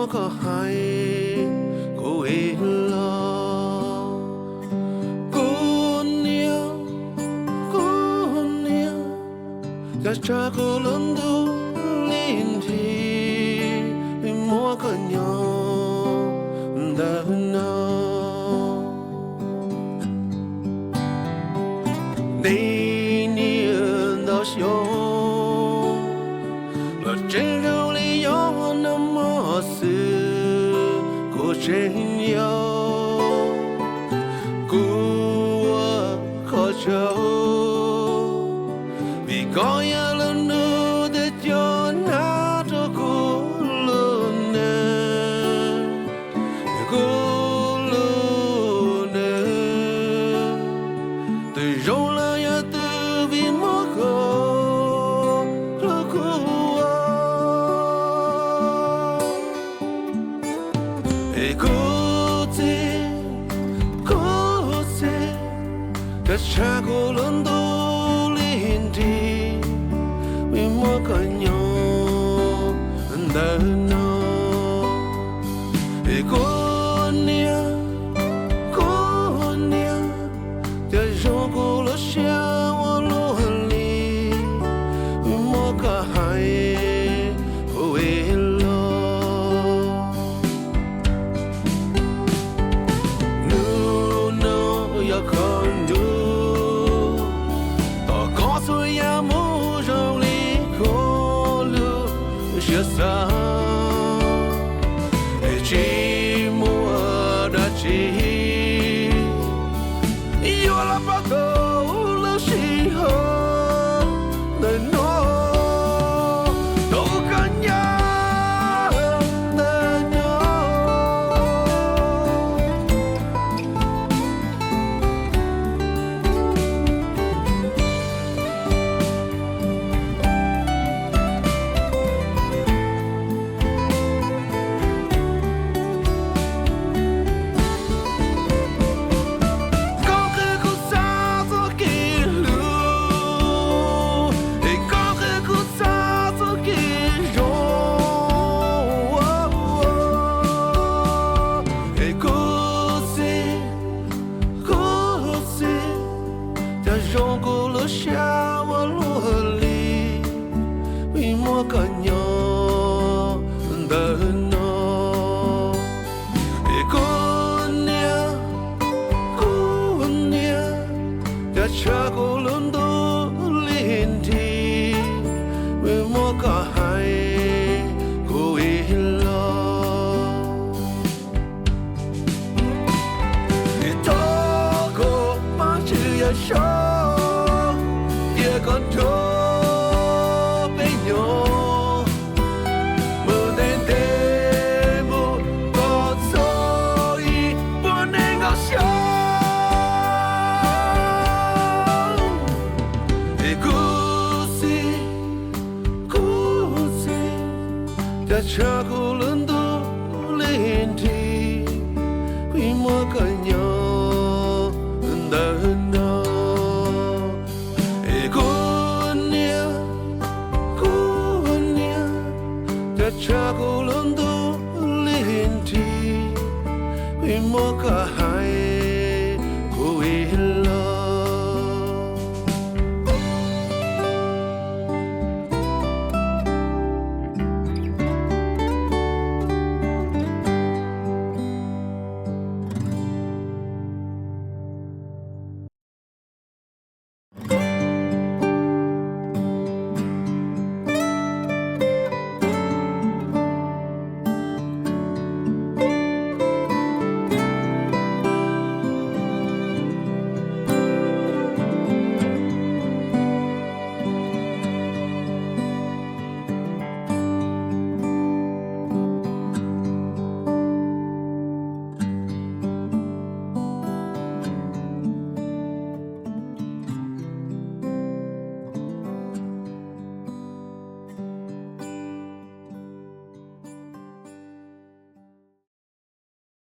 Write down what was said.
muab koj hais kuv ib los. Kuv niam, kuv niam, cas tshav kuv lub ntuj li nthi, muab koj nyob ntawm no. Ntev niaj ntau xyoo los tseem zoo li yog nag hmo xwb, kuv tseem yau, kuv ua koj tsaug, vim koj yog lub ntuj twb coj nag rau kuv lub neej, kuv lub neej. Twb zoo los yog twb vim muab koj hlub kuv ua. Es kuv txiv, kuv txiv, cas tshav kuv lub ntuj li nthi, vim muab koj nyob ntawm no. Es kuv niam, kuv niam, cas zoo kuv lub siab ua luaj li, vim muab koj hais kuv ib los. Hnub no yog koj ntuj, tos koj txhua yam mus zoo li koj lub siab xav, es tsis muaj dab tsi yuav los pab tau lub sij hawm ntawm no, tau koj nyob ntawm no. Koj qhia kuv xav txoj kev hlub, es koj qhia kuv xav txoj kev zoo. Es kuv txiv, kuv txiv, cas zoo kuv lub siab ua luaj li, vim muab koj nyob ntawm no. Es kuv niam, kuv niam, cas tshav kuv lub ntuj li nthi, vim muab koj hais kuv ib los. Thov koj Vajtswv yawm saub, cia koj nrog peb nyob mus ntev ntev mus kom txog ib puas nees nkaum xyoo. Es kuv txiv, kuv txiv, cas tshav kuv lub ntuj li nthi, vim muab koj nyob ntawm no. Es kuv niam, kuv niam, cas tshav kuv lub ntuj li nthi, vim muab koj hais